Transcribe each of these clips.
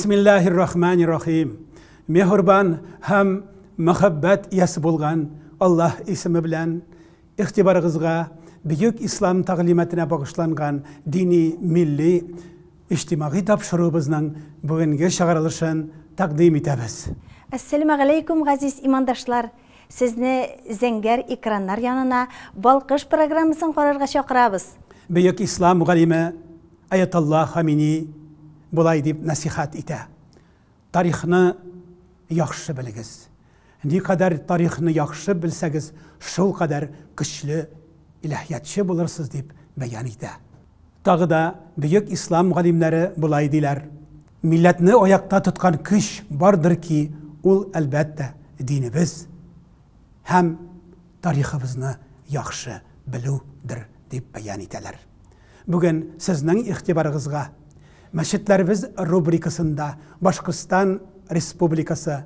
Бисмиллахир рахманир рахим. Мехурбан һәм мәхәббәт иясе булган Аллаһ исеме белән игътибарыгызга бөек ислам тәгълиматына багышланган дини, милли, иҗтимагый тапшыруыбызның бүгенге чыгарылышын тәкъдим итәбез. Әссәламегаләйкүм, газиз имандашлар! Сезне зәңгәр экраннар янына Балкыш программасын карарга чакырабыз. Бөек ислам галиме Аятолла Хамини болай дип нәсихәт итә: Тарихны яхшы белегез. Никадәр тарихны яхшы белсәгез, шулкадәр көчле илаһиятчы булырсыз, дип бәян итә. Тагы да бөек ислам галимнәре болай диләр: Милләтне аякта тоткан көч бардыр ки, ул, әлбәттә, динебез һәм тарихыбызны яхшы белүдер, дип бәян итәләр. Бүген сезнең игътибарыгызга Мәчетләребез рубрикасында Башкортстан Республикасы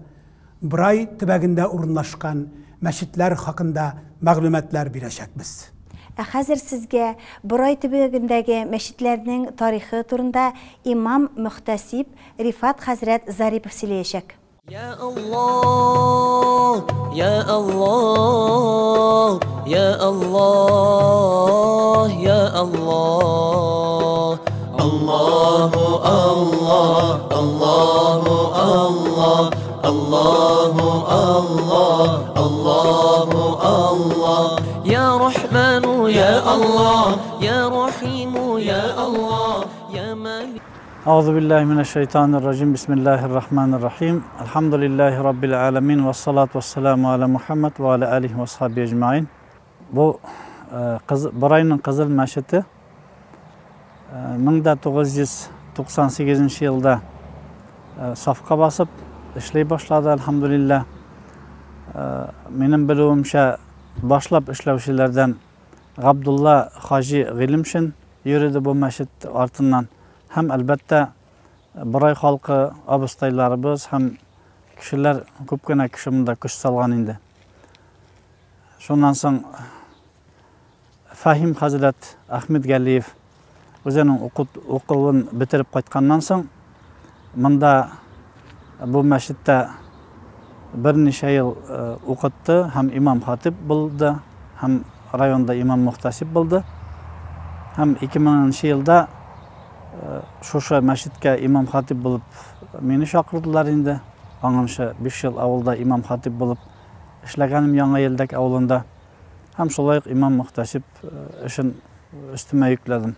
Борай төбәгендә урынлашкан мәчетләр хакында мәгълүматлар бирәчәкбез. Ә хәзер сезгә Борай төбәгендәге мәчетләрнең тарихы турында имам-мөхтәсиб Рифат хәзрәт Зарипов сөйләячәк. Я Аллах, Я Аллах, Я Аллах, Я Аллах. Аллаху Аллах, Аллаху Аллах, Аллаху Аллах, Аллаху Аллах. Я Рахману, Я Аллах, Я Рахиму, Я Аллах, Я Малик. Әгъузу биллаһи минәш-шәйтанир-раҗим. Бисмиллаһир-рахманир-рахим. Әлхәмдүлиллаһи раббил аламин вассалату вассаламу аля Мухаммад ва аля алихи ва асхаби әҗмәин. Бу Борайның Кызыл мәчете 1998 елда сафка басып эшли башлады, әлхәмдүлиллаһ. Минем белүемчә, башлап эшләүчеләрдән Габдулла хаҗи Гыйлемшин йөреде бу мәчет артыннан. Һәм, әлбәттә, Борай халкы, абыстайларыбыз һәм кешеләр, күп кенә кеше монда көч салган инде. Шуннан соң Фәһим хәзрәт Әхмәтгалиев үзенең укуын бетереп кайтканнан соң, монда бу мәчеттә берничә ел укытты һәм имам-хатиб булды, һәм районда имам-мөхтәсиб булды. Һәм 2000 нчы елда шушы мәчеткә имам-хатиб булып мине чакырдылар инде. Аңынчы 5 ел авылда имам-хатиб булып эшләгәнем Яңа Елдәк авылында. Һәм шулай ук имам-мөхтәсиб эшен өстемә йөкләдем.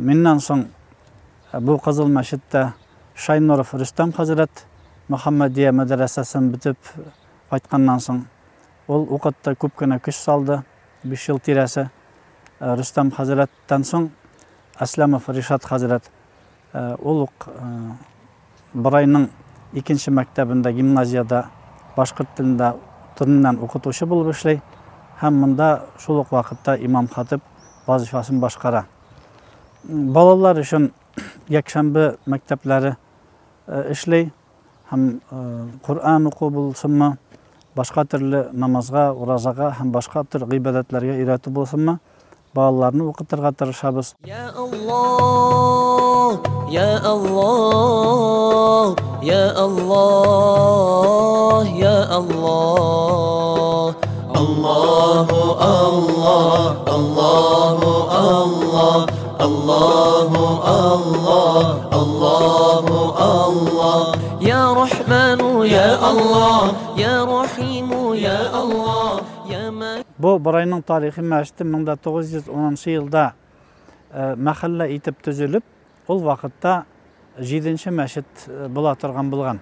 Миннән соң бу Кызыл мәчеттә Шайнуров Рөстәм хәзрәт Мөхәммәдия мәдрәсәсен бетеп кайтканнан соң ул укытты, күп кенә көч салды, 5 ел тирәсе. Рөстәм хәзрәттән соң Әсләмов Ришат хәзрәт ул ук Борайның икенче мәктәбендә, гимназиядә башкорт телендә теленнән укытучы булып эшли һәм монда шул ук вакытта имам-хатиб вазифасын башкара. Балалар өчен якшәмбе мәктәпләре эшли һәм Коръән уку булсынмы, башка төрле намазга, уразага һәм башка төр гыйбадәтләргә өйрәтү булсынмы, балаларны укытырга тырышабыз. Я Аллах, Я Аллах, Я Аллах, Я Аллах. Аллаху Аллах, Аллаху Аллах, Аллаху Аллах, Аллаху Аллах. Я Рахману, Я Аллах, Я Рахиму, Я Аллах, Я Малик. Бу Борайның тарихи мәчете 1910 елда мәхәллә итеп төзелеп, ул вакытта җиденче мәчет була торган булган.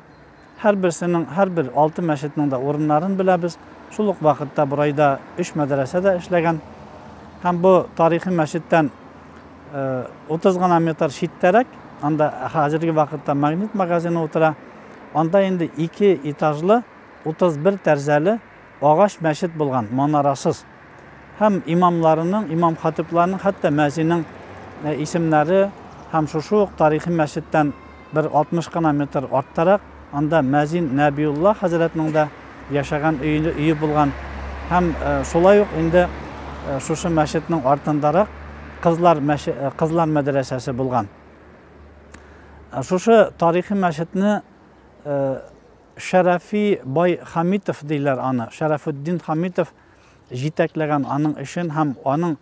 Һәрберсенең, һәрбер алты мәчетнең дә урыннарын беләбез. Шул ук вакытта Борайда өч мәдрәсә дә эшләгән. Һәм бу тарихи мәчеттән 30 гына метр читтәрәк, анда хәзерге вакытта Магнит магазины утыра. Анда инде ике этажлы, 31 тәрзәле агач мәчет булган, манарасыз. Һәм имамларының, имам-хатипларының, хәтта мәзинең исемнәре һәм шушы ук тарихи мәчеттән бер 60 кына метр арттарак, анда мәзин Нәбиулла хәзрәтнең дә яшәгән өе, өе булган. Һәм шулай ук инде шушы мәчетнең артындарак кызлар, кызлар мәдрәсәсе булган. Шушы тарихи мәчетне Шәрәфи бай Хамитов диләр аны. Шәрәфетдин Хамитов җитәкләгән аның эшен һәм аның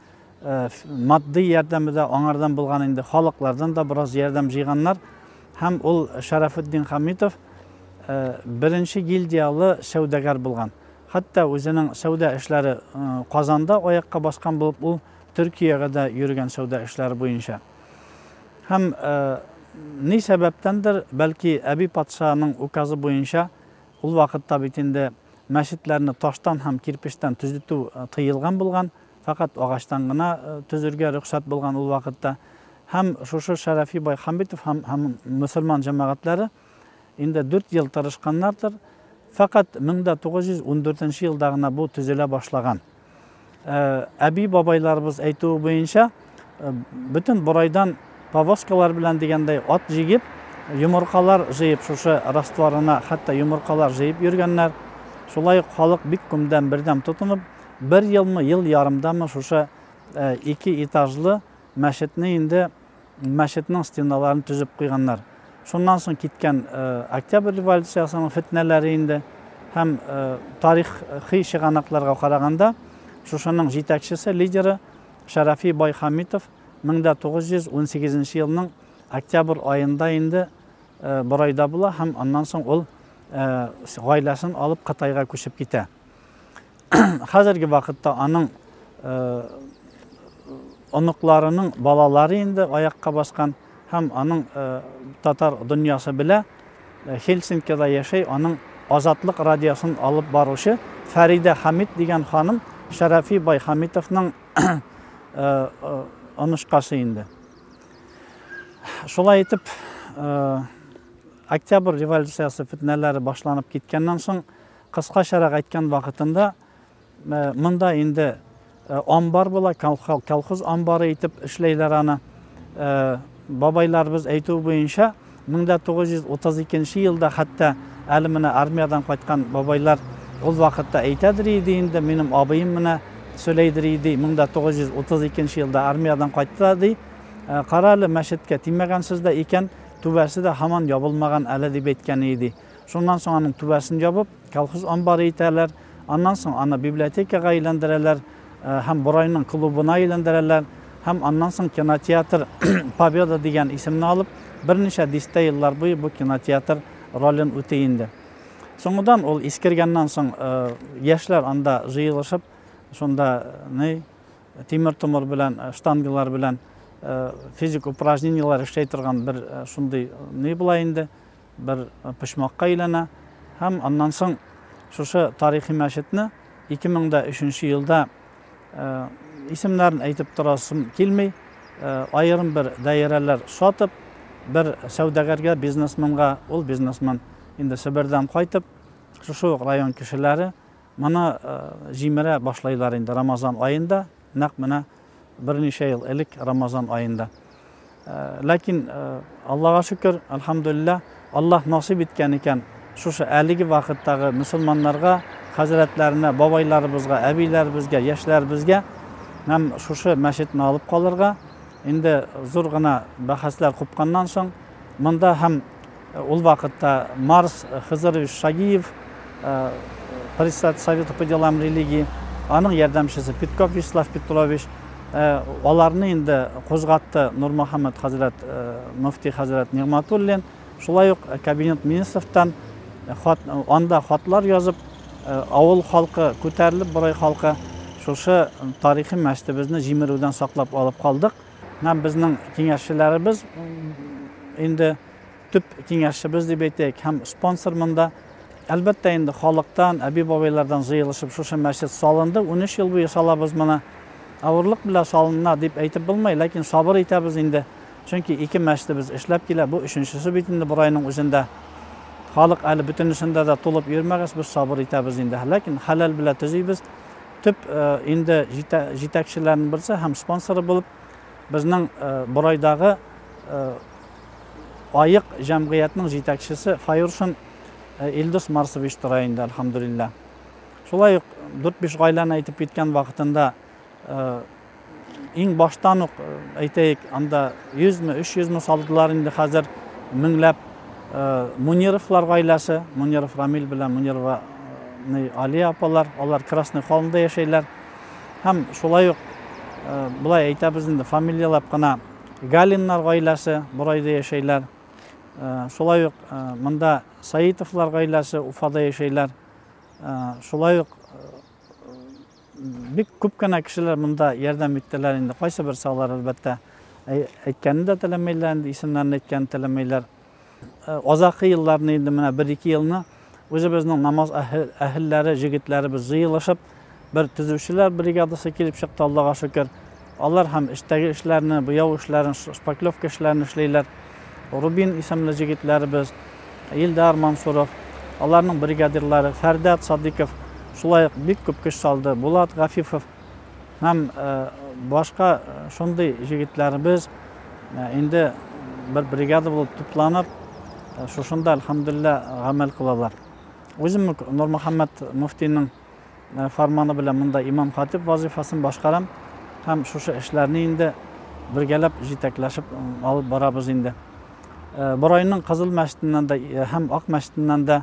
матди ярдәме дә аңардан булган инде, халыклардан да бераз ярдәм җыйганнар. Һәм ул Шәрәфетдин Хамитов беренче гильдиялы сәүдәгәр булган. Хәтта үзенең сәүдә эшләре Казанда аякка баскан булып, ул Төркиягә дә йөргән сәүдә эшләре буенча. Һәм ни сәбәптәндер, бәлки әби патшаның указы буенча, ул вакытта бит инде мәчетләрне таштан һәм кирпечтән төзетү тыелган булган, фәкать агачтан гына төзергә рөхсәт булган ул вакытта. Һәм шушы Шәрәфи бай Хәмитов һәм мөселман җәмәгатьләре инде 4 ел тырышканнардыр, фәкать 1914 елда гына бу төзелә башлаган. Әби-бабайларыбыз әйтүе буенча, бөтен Борайдан повозкалар белән дигәндәй ат җигеп, йомыркалар җыеп, шушы растворына хәтта йомыркалар җыеп йөргәннәр. Шулай ук халык бик күмдән бердәм тотынып, бер елмы, ел ярымдамы шушы ике этажлы мәчетне инде мәчетнең стеналарын төзеп куйганнар. Шуннан соң киткән Октябрь революциясенең фетнәләре инде һәм тарихи чыганакларга караганда, шушының җитәкчесе, лидеры Шәрәфи бай Хамитов 1918 елның октябрь аенда инде Борайда була һәм аннан соң ул гаиләсен алып Кытайга күчеп китә. Хәзерге вакытта аның оныкларының балалары инде аякка баскан һәм аның татар дөньясы белә, Хельсинкида яшәй, аның Азатлык радиосын алып баручы Фәридә Хамит дигән ханым Шәрәфи бай Хамитовның онышкасы инде. Шулай итеп, Октябрь революциясе фетнәләре башланып киткәннән соң, кыскачарак әйткән вакытында, монда инде амбар була, колхоз амбары итеп эшләйләр аны. Бабайларыбыз әйтүе буенча, 1932 елда хәтта әле менә армиядән кайткан бабайлар ул вакытта әйтәдер иде инде, минем абыем менә сөйләйдер иде, 1932 елда армиядән кайтты ди. Кара әле, мәчеткә тимәгәнсез дә икән, түбәсе дә һаман ябылмаган әле дип әйткән иде. Шуннан соң аның түбәсен ябып, колхоз амбары итәләр. Аннан соң аны библиотекага әйләндерәләр һәм Борайның клубына әйләндерәләр. Һәм аннан соң кинотеатр Победа дигән исемне алып, берничә дистә еллар буе бу кинотеатр ролен үти инде. Соңыннан ул искергәннән соң яшьләр анда җыелышып, шунда ни тимер-томыр белән, штангалар белән физик упражнениеләр эшләй торган бер шундый ни була инде, бер почмакка әйләнә. Һәм аннан соң шушы тарихи мәчетне 2003 елда, исемнәрен әйтеп торасым килми, аерым бер даирәләр сатып, бер сәүдәгәргә, бизнесменга, ул бизнесмен инде Себердән кайтып, шушы ук район кешеләре моны җимерә башлайлар инде Рамазан аенда, нәкъ менә берничә ел элек Рамазан аенда. Ләкин Аллага шөкер, әлхәмдүлилләһ, Аллаһ насыйп иткән икән, шушы әлеге вакыттагы мөселманнарга, хәзрәтләренә, бабайларыбызга, әбиләребезгә, яшьләребезгә һәм шушы мәчетне алып калырга, инде зур гына бәхәсләр купканнан соң, монда һәм ул вакытта Марс Хызырович Шагиев, председатель Совета по делам религии, аның ярдәмчесе Питков Вячеслав Петрович, аларны инде кузгатты Нурмөхәммәт хәзрәт, мөфти хәзрәт Нигъмәтуллин, шулай ук кабинет министровтан хат, анда хатлар язып, авыл халкы күтәрелеп, Борай халкы шушы тарихи мәчетебезне җимерүдән саклап алып калдык. Һәм безнең киңәшчеләребез инде төп киңәшчебез дип әйтәйек һәм спонсор монда. Әлбәттә инде халыктан, әби-бабайлардан җыелышып шушы мәчет салынды. 13 ел буе салабыз моны. Авырлык белән салына дип әйтеп булмый, ләкин сабыр итәбез инде. Чөнки ике мәчетебез эшләп килә, бу өченчесе бит инде Борайның үзендә. Халык әле бөтенесендә дә тулып йөрмәгәч, без сабыр итәбез инде. Ләкин хәләл белән төзибез. Төп инде җитәкчеләрнең берсе һәм спонсоры булып безнең Борайдагы Аек җәмгыятьнең җитәкчесе Фаюршин Илдус Марсович тора инде, әлхәмдүлилләһ. Шулай ук 4-5 гаиләне әйтеп киткән вакытында иң баштан ук әйтәйек, анда 100 ме, 300 ме салдылар инде хәзер. меңләп. Мунировлар гаиләсе, Муниров Рамил белән Мунирова Алия апалар, алар Красный Холмда яшәйләр. Һәм шулай ук болай әйтәбез инде, фамилияләп кына Галиннар гаиләсе Борайда яшәйләр. Шулай ук монда Саитовлар гаиләсе Уфада яшәйләр. Шулай ук бик күп кенә кешеләр монда ярдәм иттеләр инде. Кайсы берсе алар, әлбәттә, әйткәнне дә теләмәйләр инде, исемнәрен әйткәнне теләмәйләр. Азакы елларны инде менә бер-ике елны үзебезнең намаз әһелләре, җегетләребез җыелышып, бер төзүчеләр бригадасы килеп чыкты, Аллага шөкер. Алар һәм эштәге эшләрне, буяу эшләрен, шпаклевка эшләрен эшлиләр. Рубин исемле җегетләребез, Илдар Мансуров, аларның бригадирлары Фәрдәт Садыйков шулай ук бик күп көч салды. Булат Гафифов һәм башка шундый җегетләребез инде бер бригада булып тупланып, шушында, әлхәмдүлилләһ, гамәл кылалар. Үзем үк Нурмөхәммәт мөфтинең фарманы белән монда имам-хатиб вазыйфасын башкарам һәм шушы эшләрне инде бергәләп җитәкләшеп алып барабыз инде. Борайның Кызыл мәчетеннән дә һәм Ак мәчетеннән дә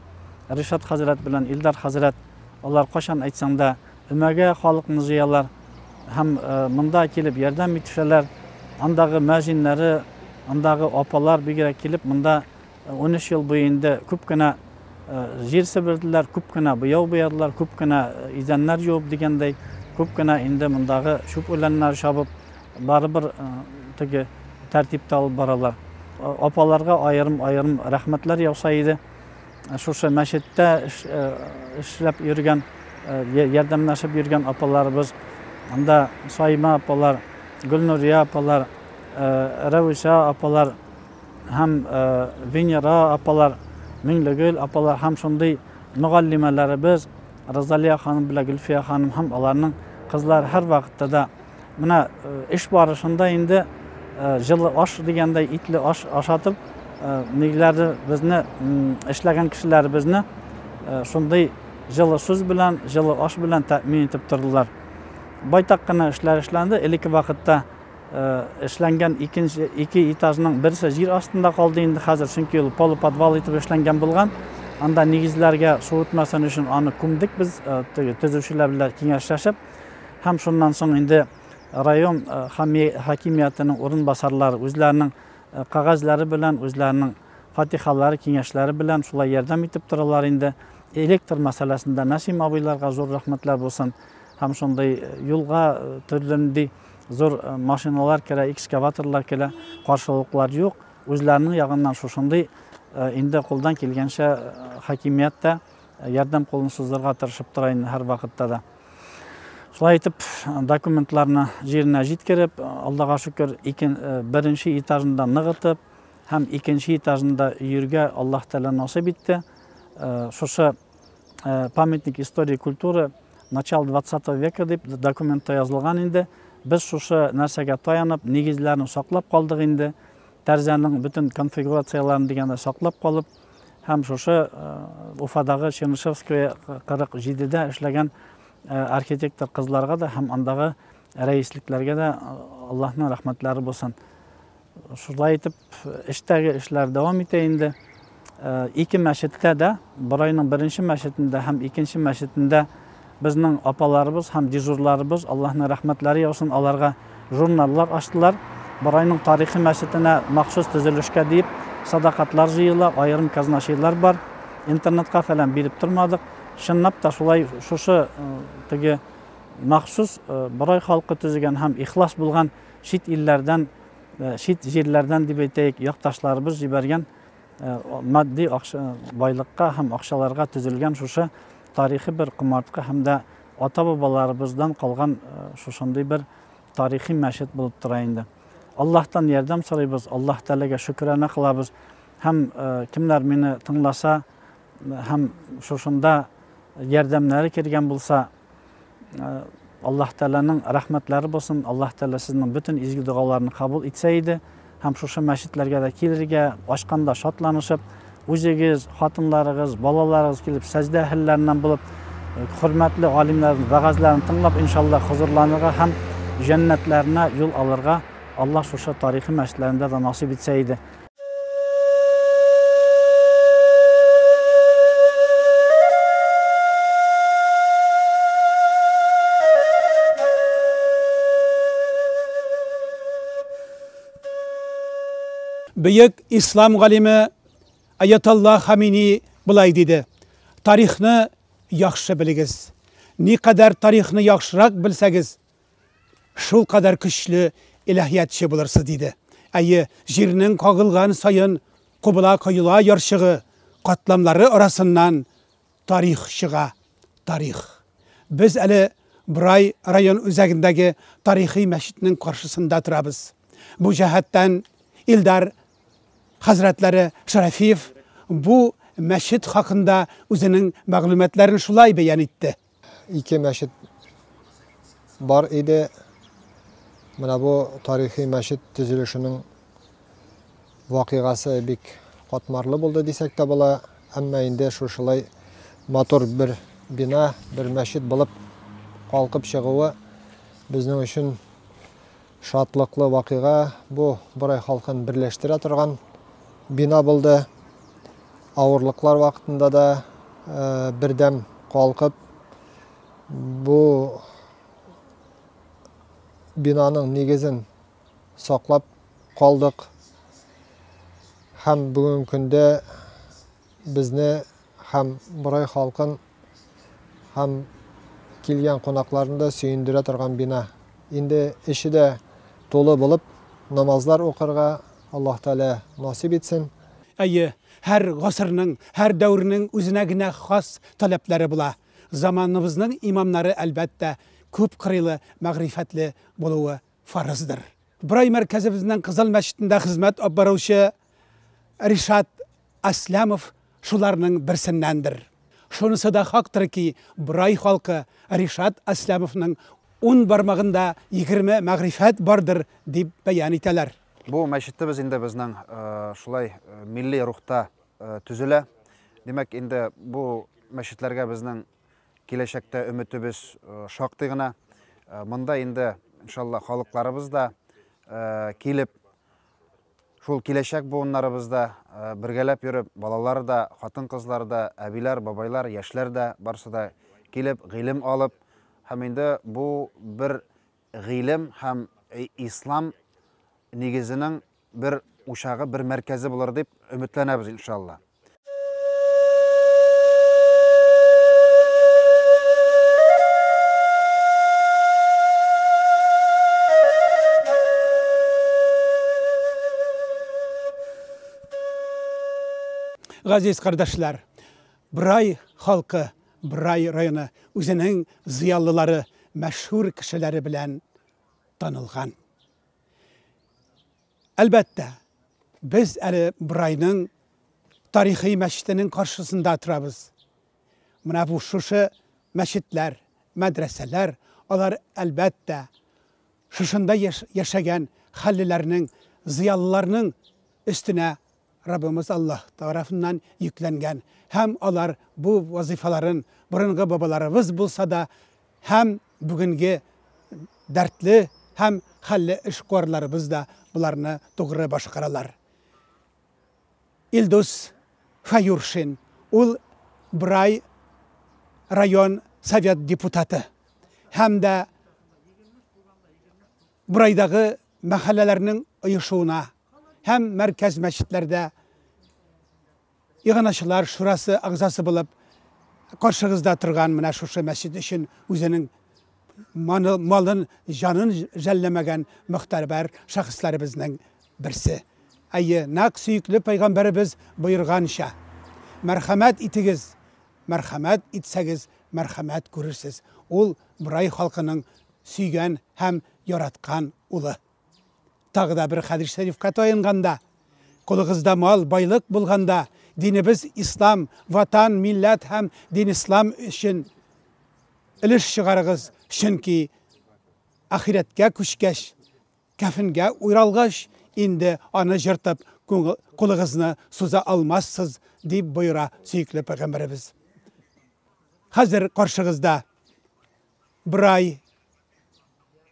Ришат хәзрәт белән Илдар хәзрәт, алар кайчан әйтсәң дә өмәгә халыкны җыялар һәм монда килеп ярдәм итешәләр. Андагы мәзиннәре, андагы апалар бигрәк килеп монда 13 ел буе инде күп кенә җир себерделәр, күп кенә буяу буядылар, күп кенә идәннәр юып дигәндәй, күп кенә инде мондагы чүп үләннәр чабып, барыбер теге тәртиптә алып баралар. Апаларга аерым-аерым рәхмәтләр яуса иде. Шушы мәчеттә эшләп йөргән, ярдәмләшеп йөргән апаларыбыз, анда Саима апалар, Гөлнурия апалар, Рәвисә апалар, һәм Венера апалар, Миңлегөл апалар һәм шундый мөгаллимәләребез Розалия ханым белән Гөлфия ханым һәм аларның кызлары һәрвакытта да менә эш барышында инде җылы аш дигәндәй итле аш ашатып, ниләребезне, эшләгән кешеләребезне шундый җылы сүз белән, җылы аш белән тәэмин итеп тордылар. Байтак кына эшләр эшләнде. Элекке вакытта эшләнгән икенче ике этажның берсе җир астында калды инде хәзер, чөнки ул полуподвал итеп эшләнгән булган. Анда нигезләргә су үтмәсен өчен аны күмдек без, төзүчеләр белән киңәшләшеп. Һәм шуннан соң инде район хакимиятенең урынбасарлары үзләренең кәгазьләре белән, үзләренең фатихалары, киңәшләре белән шулай ярдәм итеп торалар инде. Электр мәсьәләсендә Нәсим абыйларга зур рәхмәтләр булсын. Һәм шундый юлга төрле нинди зур машиналар керә, экскаваторлар килә, каршылыклар юк. Үзләренең ягыннан шушындый инде кулдан килгәнчә хакимият тә ярдәм кулын сузырга тырышып тора инде һәрвакытта да. Шулай итеп, документларны җиренә җиткереп, Аллага шөкер, беренче этажында ныгытып һәм икенче этажында өергә Аллаһ Тәгалә насыйп итте. Шушы памятник истории культуры начала 20 века дип документта язылган инде. Без шушы нәрсәгә таянып, нигезләрен саклап калдык инде. Тәрзәнең бөтен конфигурацияләрен дигәндә саклап калып, һәм шушы Уфадагы Чернышевская 47-дә эшләгән архитектор кызларга да һәм андагы рәислекләргә дә Аллаһның рәхмәтләре булсын. Шулай итеп, эштәге эшләр дәвам итә инде. Ике мәчеттә дә, Борайның беренче мәчетендә һәм икенче мәчетендә безнең апаларыбыз һәм дежурларыбыз, Аллаһның рәхмәтләре яусын, аларга журналлар ачтылар. Борайның тарихи мәчетенә махсус төзелешкә диеп садакатлар җыела, аерым казначыйлар бар. Интернетка фәлән биреп тормадык. Чынлап та шулай шушы теге махсус Борай халкы төзегән һәм ихлас булган чит илләрдән, чит җирләрдән дип әйтәйек, якташларыбыз җибәргән матди байлыкка һәм акчаларга төзелгән шушы тарихи бер комарткы һәм дә ата-бабаларыбыздан калган шушындый бер тарихи мәчет булып тора инде. Аллаһтан ярдәм сорыйбыз, Аллаһ Тәгаләгә шөкранә кылабыз һәм кемнәр мине тыңласа һәм шушында ярдәмнәре кергән булса, Аллаһ Тәгаләнең рәхмәтләре булсын, Аллаһ Тәгалә сезнең бөтен изге догаларны кабул итсә иде һәм шушы мәчетләргә дә килергә, ачканда шатланышып, үзегез, хатынларыгыз, балаларыгыз килеп сәҗдә әһелләреннән булып, хөрмәтле галимнәрнең вәгазьләрен тыңлап, иншалла, хозурланырга һәм җәннәтләренә юл алырга Аллаһ шушы тарихи мәчетләрендә дә насыйп итсә иде. Бөек ислам галиме Аятолла Хамини болай диде: Тарихны яхшы белегез. Никадәр тарихны яхшырак белсәгез, шул кадәр көчле илаһиятче булырсыз, диде. Әйе, җирнең кагылган саен кубыла коела ярчыгы катламнары арасыннан тарих чыга, тарих. Без әле Борай район үзәгендәге тарихи мәчетнең каршысында торабыз. Бу җәһәттән Илдар хәзрәтләре Шәрәфиев бу мәчет хакында үзенең мәгълүматларын шулай бәян итте. Ике мәчет бар иде. Менә бу тарихи мәчет төзелешенең вакыйгасы бик катмарлы булды дисәк тә була. Әмма инде шушылай матур бер бина, бер мәчет булып калкып чыгуы безнең өчен шатлыклы вакыйга. Бу Борай халкын берләштерә торган бина булды. Авырлыклар вакытында да бердәм калкып, бу бинаның нигезен саклап калдык. Һәм бүгенге көндә безне һәм Борай халкын һәм килгән кунакларны да сөендерә торган бина. Инде эче дә тулы булып, намазлар укырга Аллаһ Тәгалә насыйп итсен. Әйе, һәр гасырның, һәр дәвернең үзенә генә хас таләпләре була. Заманыбызның имамнары, әлбәттә, күпкырыйлы, мәгърифәтле булуы фарыздыр. Борай мәркәзебезнең Кызыл мәчетендә хезмәт алып баручы Ришат Аслямов шуларның берсеннәндер. Шунысы да хактыр ки, Борай халкы Ришат Аслямовның ун бармагында 20 мәгърифәт бардыр, дип бәян итәләр. Бу мәчетебез инде безнең шулай милли рухта төзелә. Димәк, инде бу мәчетләргә безнең киләчәктә өметебез шактый гына. Монда инде, иншалла, халыкларыбыз да килеп, шул киләчәк буыннарыбыз да бергәләп йөреп, балалар да, хатын-кызлар да, әбиләр, бабайлар, яшьләр дә, барысы да килеп, гыйлем алып, һәм инде бу бер гыйлем һәм ислам нигезенең бер учагы, бер мәркәзе булыр дип өметләнәбез, иншалла. Газиз кардәшләр, Борай халкы, Борай районы үзенең зыялылары, мәшһүр кешеләре белән танылган. Әлбәттә, без әле Борайның тарихи мәчетенең каршысында торабыз. Менә бу шушы мәчетләр, мәдрәсәләр, алар әлбәттә шушында яшәгән хәллеләрнең, зыялыларның өстенә Раббымыз Аллаһ тарафыннан йөкләнгән һәм алар бу вазыйфаларын борынгы бабаларыбыз булса да һәм бүгенге дәртле һәм хәлле эшкуарларыбыз да боларны тугры башкаралар. Илдус Фаюршин, ул Борай район совет депутаты һәм дә Борайдагы мәхәлләләрнең оешуына һәм мәркәз мәчетләрдә иганачылар шурасы әгъзасы булып каршыгызда торган менә шушы мәчет өчен үзенең малын, җанын жәлләмәгән мөхтәбәр шәхесләребезнең берсе. Әйе, нәкъ сөекле пәйгамбәребез боерганча, мәрхәмәт итегез, мәрхәмәт итсәгез, мәрхәмәт күрерсез. Ул Борай халкының сөйгән һәм яраткан улы. Тагы да бер хәдис шәрифкә таянганда, кулыгызда мал, байлык булганда, динебез ислам, ватан, милләт һәм дин ислам өчен өлеш чыгарыгыз, чөнки ахирәткә күчкәч, кәфенгә уйралгач, инде аны җыртып, кулыгызны суза алмассыз, дип боера сөекле пәйгамбәребез. Хәзер каршыгызда Борай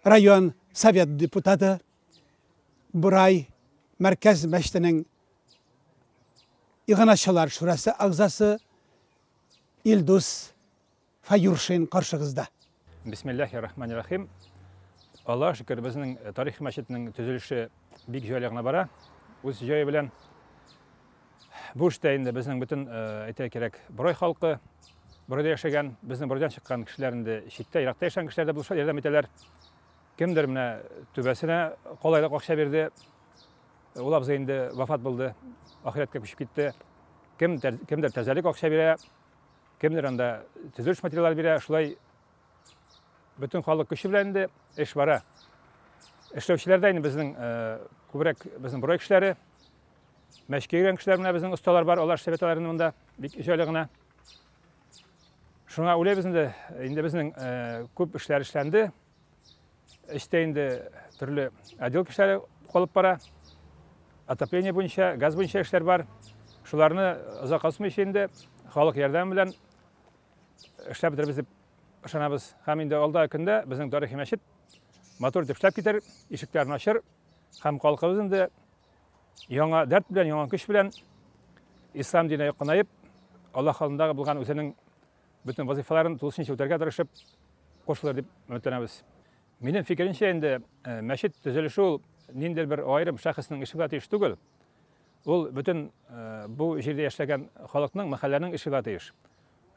район совет депутаты, Борай мәркәз мәчетенең иганачылар шурасы әгъзасы Илдус Фаюршин каршыгызда. Бисмиллахи рахмани рахим. Аллаһ шөкер, безнең тарих мәчетенең төзелеше бик җайлы гына бара. үз җае белән. Бу эштә инде безнең бөтен, әйтергә кирәк, Борай халкы, Борайда яшәгән, безнең Борайдан чыккан кешеләр инде читтә, еракта яшәгән кешеләр дә булыша, ярдәм итәләр. Кемдер менә түбәсенә калайлык акча бирде. Ул абзый инде вафат булды, ахирәткә күчеп китте. Кем, кемдер тәзәлек акча бирә, кемдер анда төзелеш материаллары бирә. Шулай бөтен халык көче белән инде эш бара. Эшләүчеләр дә инде безнең күбрәк безнең Борай кешеләре. Мәчкә йөргән кешеләр менә безнең осталар бар, алар эшләп яталар инде монда бик җайлы гына. Шуңа уйлыйбыз инде, инде безнең күп эшләр эшләнде. Эчтә инде төрле отдел кешеләре калып бара. Отопление буенча, газ буенча эшләр бар. Шуларны озак асмыйча инде халык ярдәме белән эшләп бетерербез дип ышанабыз. Һәм инде алда көндә безнең тарихи мәчет матур итеп эшләп китәр, ишекләрен ачыр һәм халкыбыз инде яңа дәрт белән, яңа көч белән ислам диненә якынаеп, Аллаһ алдындагы булган үзенең бөтен вазифаларын тулысынча үтәргә тырышып кушылыр дип өметләнәбез. Минем фикеремчә инде мәчет төзелеше ул ниндидер бер аерым шәхеснең эше булырга тиеш түгел. Ул бөтен бу җирдә яшәгән халыкның, мәхәлләнең эше булырга тиеш.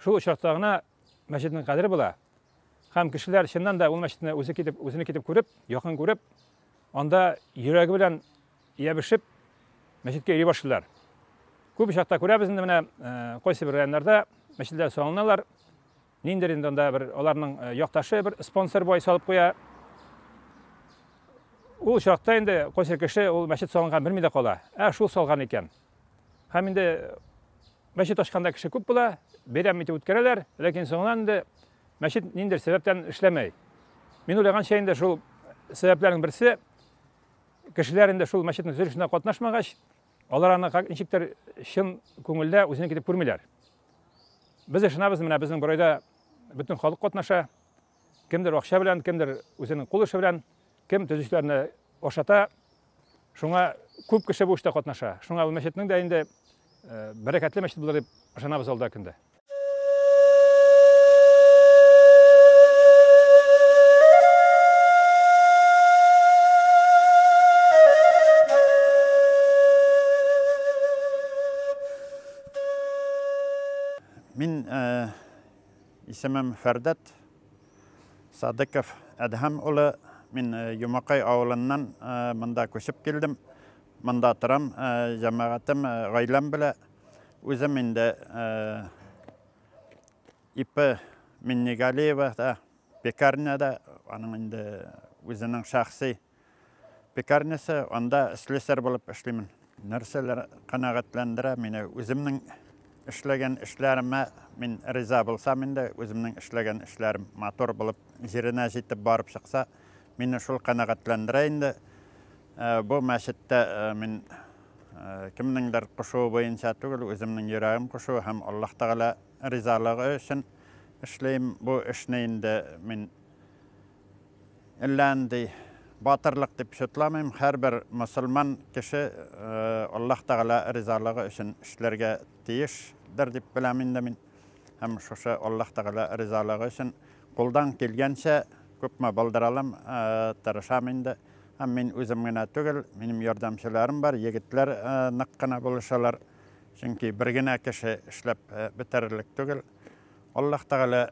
Шул очракта гына мәчетнең кадере була. Һәм кешеләр чыннан да ул мәчетне үзе китеп, үзене китеп күреп, якын күреп, анда йөрәге белән ябышып мәчеткә йөри башлыйлар. Күп очракта күрәбез инде менә кайсы бер районнарда мәчетләр салыналар. Ниндидер инде анда бер аларның якташы бер спонсор бай салып куя. Ул очракта инде кайсы кеше ул мәчет салынган белми дә кала. Ә шул салган икән. Һәм инде мәчет ачканда кеше күп була, бәйрәм итеп үткәрәләр, ләкин соңыннан инде мәчет ниндидер сәбәптән эшләмәй. Мин уйлаганча инде шул сәбәпләрнең берсе кешеләр инде шул мәчетнең төзелешенә катнашмагач, алар аны как ничектер чын күңелдә үзенә китеп күрмиләр. Без ышанабыз, менә безнең Борайда бөтен халык катнаша. Кемдер акча белән, кемдер үзенең кул эше белән, кем төзүчеләрне ашата. Шуңа күп кеше бу эштә катнаша. Шуңа бу мәчетнең дә инде бәрәкәтле мәчет булыр дип ышанабыз алда көндә. Мин исемем Фәрдәт Садыков Әдһәм улы. Мин Йомакай авылыннан монда күчеп килдем. Монда торам, җәмәгатем, гаиләм белән. Үзем инде ИП Миннегалиева да, пекарняда, аның инде үзенең шәхси пекарнясы, анда слесарь булып эшлимен. Нәрсәләр канәгатьләндерә мине? Үземнең эшләгән эшләремә мин риза булсам инде, үземнең эшләгән эшләрем матур булып җиренә җитеп барып чыкса, мине шул канәгатьләндерә инде. Бу мәчеттә мин кемнеңдер кушуы буенча түгел, үземнең йөрәгем кушуы һәм Аллаһ Тәгалә ризалыгы өчен эшлим. Бу эшне инде мин әллә нинди батырлык дип чутламыйм. Һәрбер мөселман кеше Аллаһ Тәгалә ризалыгы өчен эшләргә тиешдер дип беләм инде мин. Һәм шушы Аллаһ Тәгалә ризалыгы өчен кулдан килгәнчә күпме булдыра алам, тырышам инде. Һәм мин үзем генә түгел, минем ярдәмчеләрем бар, егетләр нык кына булышалар. Чөнки бер генә кеше эшләп бетерерлек түгел. Аллаһ Тәгалә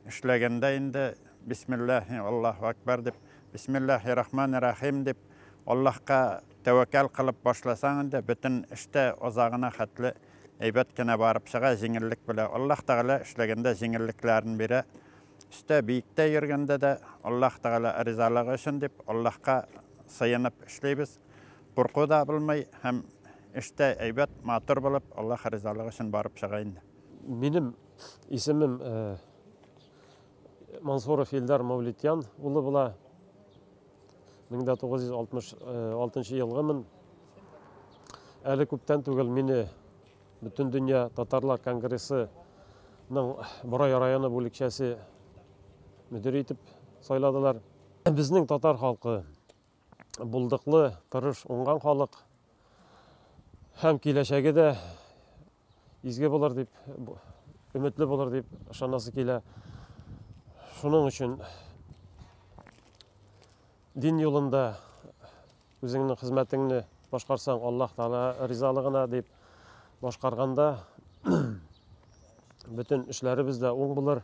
эшләгәндә инде Бисмиллаһи Аллаһу акбар дип, Бисмиллаһи рахмани рахим дип Аллаһка тәвәккәл кылып башласаң инде бөтен эштә азагына хәтле әйбәт кенә барып чыга, җиңеллек белән. Аллаһ Тәгалә эшләгәндә җиңеллекләрен бирә. Өстә биектә йөргәндә дә Аллаһ Тәгалә ризалыгы өчен дип Аллаһка сыенып эшлибез. Курку да булмый һәм эштә әйбәт, матур булып Аллаһ ризалыгы өчен барып чыга инде. Минем исемем Мансуров Илдар Мәүлетьян улы була. 1966 елгымын. Әле күптән түгел мине Бөтендөнья татарлар конгрессының Борай районы бүлекчәсе мөдире итеп сайладылар. Безнең татар халкы булдыклы, тырыш, уңган халык. Һәм киләчәге дә изге булыр дип, өметле булыр дип ышанасы килә. Шуның өчен дин юлында үзеңнең хезмәтеңне башкарсаң, Аллаһ Тәгалә ризалыгына дип башкарганда бөтен эшләребез дә уң булыр.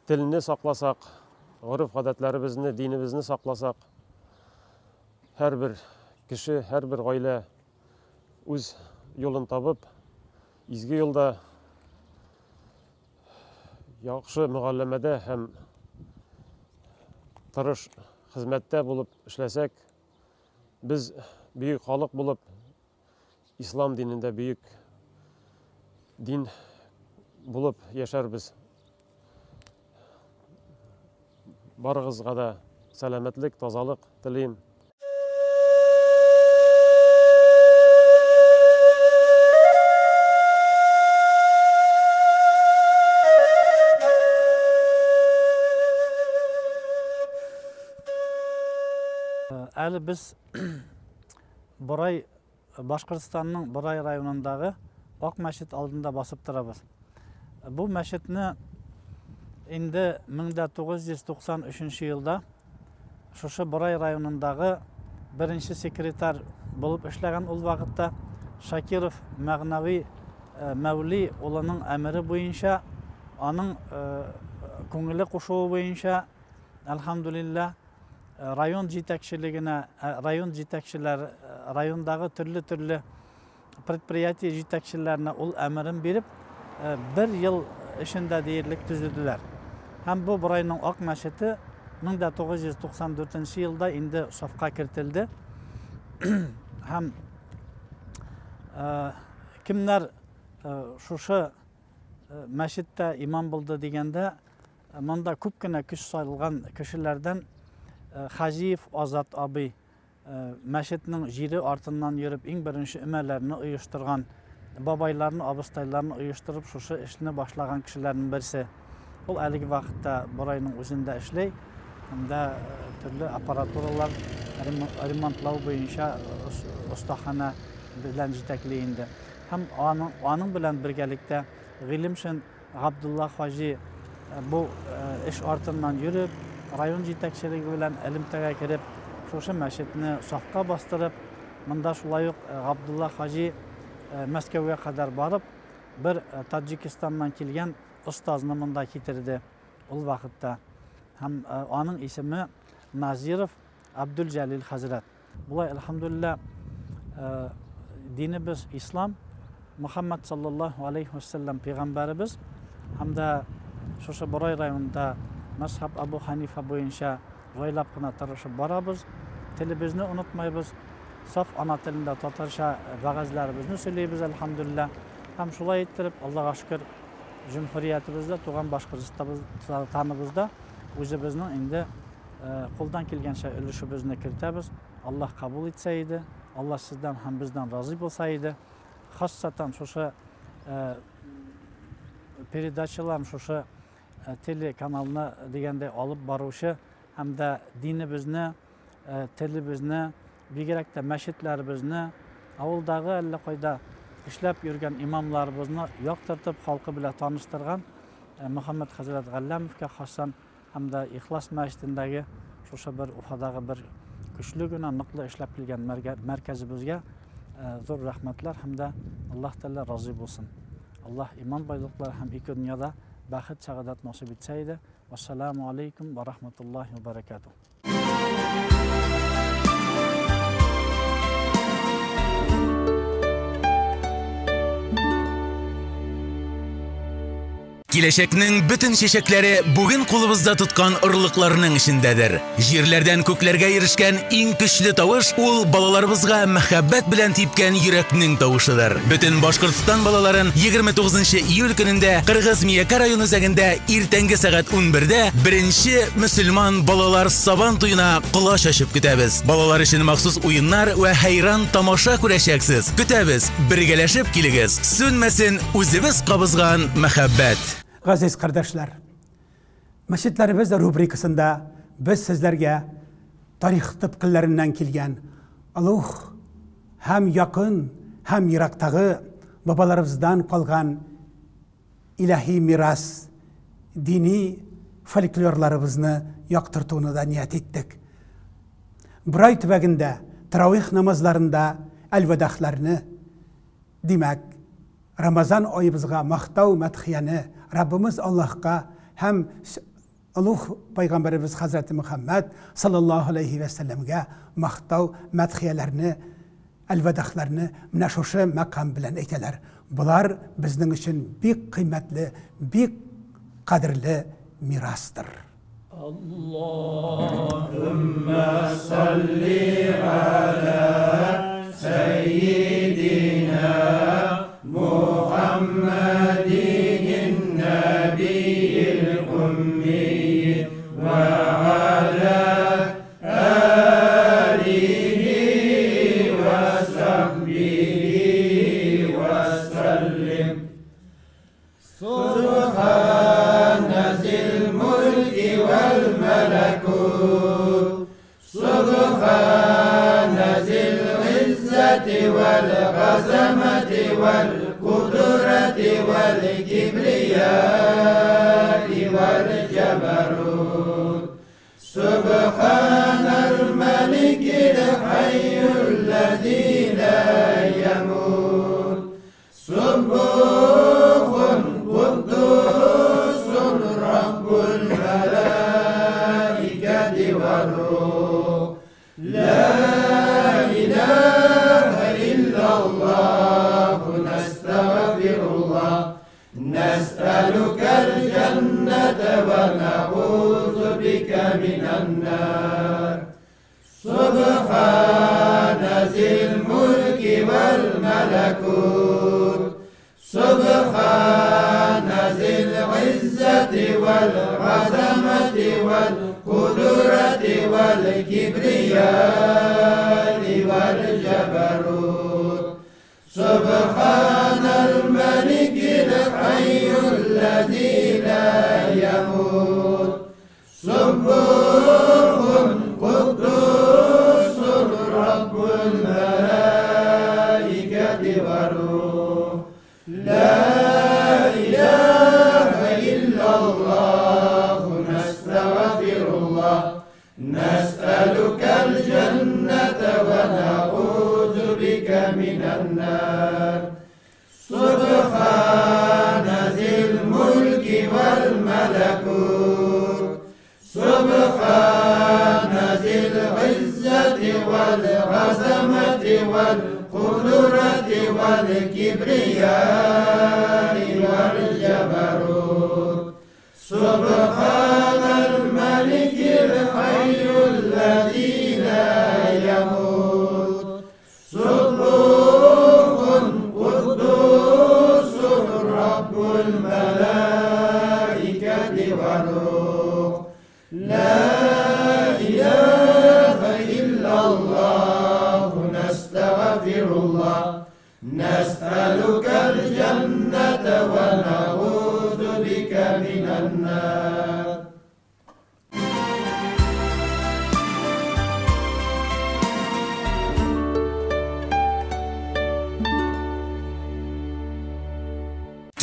Телне сакласак, гореф-гадәтләребезне, динебезне сакласак, һәрбер кеше, һәрбер гаилә үз юлын табып, изге юлда, яхшы мөгалләмәдә һәм тырыш хезмәттә булып эшләсәк, без бөек халык булып, ислам динендә бөек дин булып яшәрбез. Барыгызга да сәламәтлек, тазалык телим. Әле без Борай Башкортстанның Борай районындагы Ак мәчет алдында басып торабыз. Бу мәчетне инде 1993 елда шушы Борай районындагы беренче секретарь булып эшләгән ул вакытта Шакиров Мәгънәви Мәүли улының әмере буенча, аның күңеле кушуы буенча, әлхәмдүлилләһ, район җитәкчелегенә, район җитәкчеләре, райондагы төрле-төрле предприятие җитәкчеләренә ул әмерен биреп, бер ел эчендә диярлек төзеделәр. Һәм бу Борайның Ак мәчете 1994 елда инде сафка кертелде. Һәм кемнәр шушы мәчеттә имам булды дигәндә, монда күп кенә көч салган кешеләрдән Хаҗиев Азат абый мәчетнең җире артыннан йөреп, иң беренче өмәләрне оештырган, бабайларны, абыстайларны оештырып, шушы эшне башлаган кешеләрнең берсе. Ул әлеге вакытта Борайның үзендә эшли, һәм дә төрле аппаратуралар ремонтлау буенча остаханә белән җитәкли инде. Һәм аның, аның белән бергәлектә Гыйлемшин Габдулла хаҗи бу эш артыннан йөреп, район җитәкчелеге белән элемтәгә кереп, шушы мәчетне сафка бастырып, монда шулай ук Габдулла хаҗи Мәскәүгә кадәр барып, бер Таджикистаннан килгән остазны монда китерде ул вакытта. Һәм аның исеме Назиров Абдулҗәлил хәзрәт. Болай, әлхәмдүлилләһ, динебез ислам, Мөхәммәд саллаллаһу алейһи вә сәлләм пәйгамбәребез һәм дә шушы Борай районында мәзһәб Абу Ханифа буенча җайлап кына тырышып барабыз. Телебезне онытмайбыз. Саф ана телендә татарча вәгазьләребезне сөйлибез, әлхәмдүлилләһ. Һәм шулай иттереп, Аллага шөкер, җөмһүриятебездә, туган Башкортстаныбызда үзебезнең инде Кулдан килгәнчә өлешебезне кертәбез. Аллаһ кабул итсә иде. Аллаһ сездән һәм бездән разый булса иде. Хассатан шушы передачаларын, шушы телеканалны дигәндәй алып баручы һәм дә динебезне, телебезне, бигрәк тә мәчетләребезне, авылдагы әллә кайда эшләп йөргән имамларыбызны яктыртып, халкы белән таныштырган Мөхәммәд хәзрәт Галләмовка хассан Һәм дә Ихлас мәчетендәге шушы бер Уфадагы бер көчле генә, ныклы эшләп килгән мәркәзебезгә зур рәхмәтләр һәм дә Аллаһ Тәгалә разый булсын. Аллаһ иман байлыклары һәм ике дөньяда бәхет, сәгадәт насыйп итсә иде. Вассаламу алейкум ва рахматуллахи ва баракатуһ. Киләчәкнең бөтен чәчәкләре бүген кулыбызда тоткан орлыкларның эчендәдер. Җирләрдән күкләргә ирешкән иң көчле тавыш ул балаларыбызга мәхәббәт белән типкән йөрәкнең тавышыдыр. Бөтен Башкортстан балаларын 29 июль көнендә Кыргыз Миякә район үзәгендә иртәнге сәгать 11-дә беренче мөселман балалар сабан туена колач ачып көтәбез. Балалар өчен махсус уеннар вә хәйран тамаша күрәчәксез. Көтәбез, бергәләшеп килегез. Сүнмәсен Үзебез кабызган мәхәббәт. Газиз кардәшләр! Мәчетләребез рубрикасында без сезләргә тарих төпкелләреннән килгән олуг һәм якын һәм ерактагы бабаларыбыздан калган илаһи мирас, дини фольклорларыбызны яктыртуны да ният иттек. Борай төбәгендә Тәравих намазларында әлвәдахларны, димәк, Рамазан аебызга мактау мәдхияне Раббымыз Аллаһка һәм олуг пайгамбәребез хәзрәте Мөхәммәд саллаллаһу алейһи вә сәлләмгә мактау мәдхияләрне, әлвәдахларны менә шушы мәкам белән әйтәләр. Болар безнең өчен бик кыйммәтле, бик кадерле мирастыр. Аллаһуммә салли галә сәййидинә Мухаммәдин нәбиел умми вә галә әлихи вә сахбихи вә сәллим. Субхана зил мульки вәл мәләкут, Субхана зил гыйззәти вәл газамати вәл кудрати вәл кибрияи вәл җәбәрут. Субханал мәликил хәйюлләзи лә ямут. Суббухун куддусун раббул мәләикәти вәр-рух. Ла илаһа иллаллаһу нәстәгъфируллаһ. Нәсәлүкәл җәннәтә вә нәгузу бикә минән-нар. Субхана зил мульки вәл мәләкут. Субхана зил гыйззәти вәл газамати вәл кудрати вәл кибрияи вәл җәбәрут. Субханал мәликил хәйюлләзи лә ямут. Суббухун куддусун раббул мәләикәти вәр-рух. Ла илаһа иллаллаһу нәстәгъфируллаһ. Нәсәлүкәл җәннәтә вә нәгузу бикә минән-нар. Субхана зил мульки вәл мәләкут. Субхана зил гыйззәти вәл газамати вәл кудрати вәл кибрияи вәл җәбәрут. Субханал мәликил хәйюлләзи лә ямут. Суббухун куддусун раббул мәләикәти вәр-рух. Ла илаһа иллаллаһу нәстәгъфируллаһ. Нәсәлүкәл җәннәтә вә нәгузу бикә минән-нар.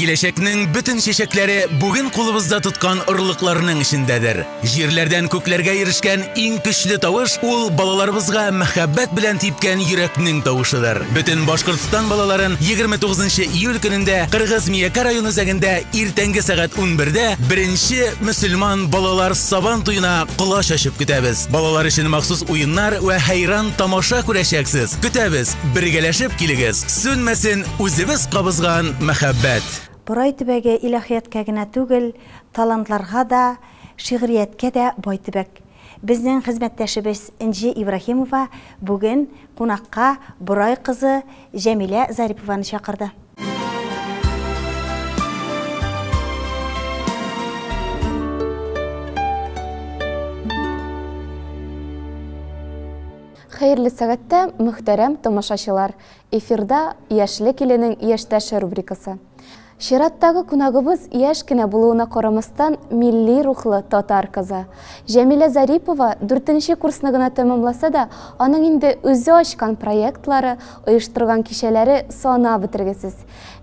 Киләчәкнең бөтен чәчәкләре бүген кулыбызда тоткан орлыкларның эчендәдер. Җирләрдән күкләргә ирешкән иң көчле тавыш ул балаларыбызга мәхәббәт белән типкән йөрәкнең тавышыдыр. Бөтен Башкортстан балаларын 29 июль көнендә Кыргыз Миякә район үзәгендә иртәнге сәгать 11-дә беренче мөселман балалар сабан туена колач ачып көтәбез. Балалар өчен махсус уеннар вә хәйран тамаша күрәчәксез. Көтәбез, бергәләшеп килегез. Сүнмәсен үзебез кабызган мәхәббәт. Борай төбәге илаһияткә генә түгел, талантларга да, шигърияткә дә бай төбәк. Безнең хезмәттәшебез Энҗе Ибраһимова бүген кунакка Борай кызы Җәмилә Зарипованы чакырды. Хәерле сәгатьтә, мөхтәрәм тамашачылар! Эфирда Яшьлек иленең яшьтәше рубрикасы. Чираттагы кунагыбыз яшь кенә булуына карамастан, милли рухлы татар кызы. Җәмилә Зарипова дүртенче курсны гына тәмамласа да, аның инде үзе ачкан проектлары, оештырган кичәләре санап бетергесез.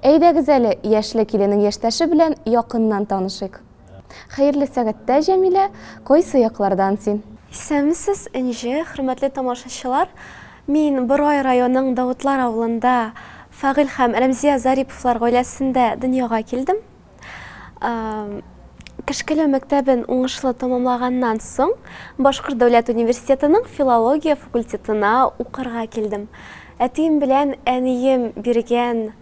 Әйдәгез әле, Яшьлек иленең яшьтәше белән якыннан танышыйк. Хәерле сәгатьтә, Җәмилә, кайсы яклардан син? Исәнмесез, Энҗе, хөрмәтле тамашачылар. Мин Борай районының Давытлар авылында Фагыйль һәм Рәмзия Зариповлар гаиләсендә дөньяга килдем. Кешкеле мәктәбен уңышлы тәмамлаганнан соң, Башкорт дәүләт университетының филология факультетына укырга килдем. Әтием белән әнием биргән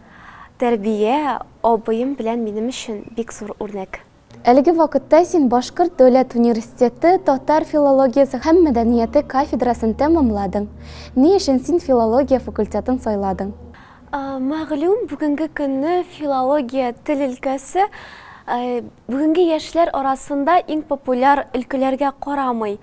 тәрбия абыем белән минем өчен бик зур үрнәк. Әлеге вакытта син Башкорт дәүләт университеты татар филологиясе һәм мәдәнияте кафедрасын тәмамладың. Ни өчен син филология факультетын сайладың? Мәгълүм, бүгенге көнне филология тел өлкәсе бүгенге яшьләр арасында иң популяр өлкәләргә карамый.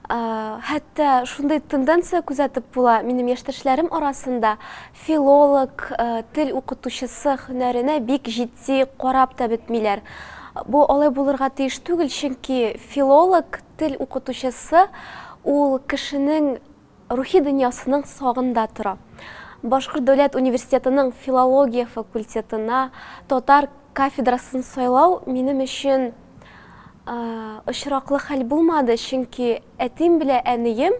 Хәтта шундый тенденция күзәтеп була, минем яшьтәшләрем арасында филолог, тел укытучысы һөнәренә бик җитди карап та бетмиләр. Бу алай булырга тиеш түгел, чөнки филолог, тел укытучысы ул кешенең рухи дөньясының сагында тора. Башкорт дәүләт университетының филология факультетына татар кафедрасын сайлау минем өчен очраклы хәл булмады, чөнки әтием белән әнием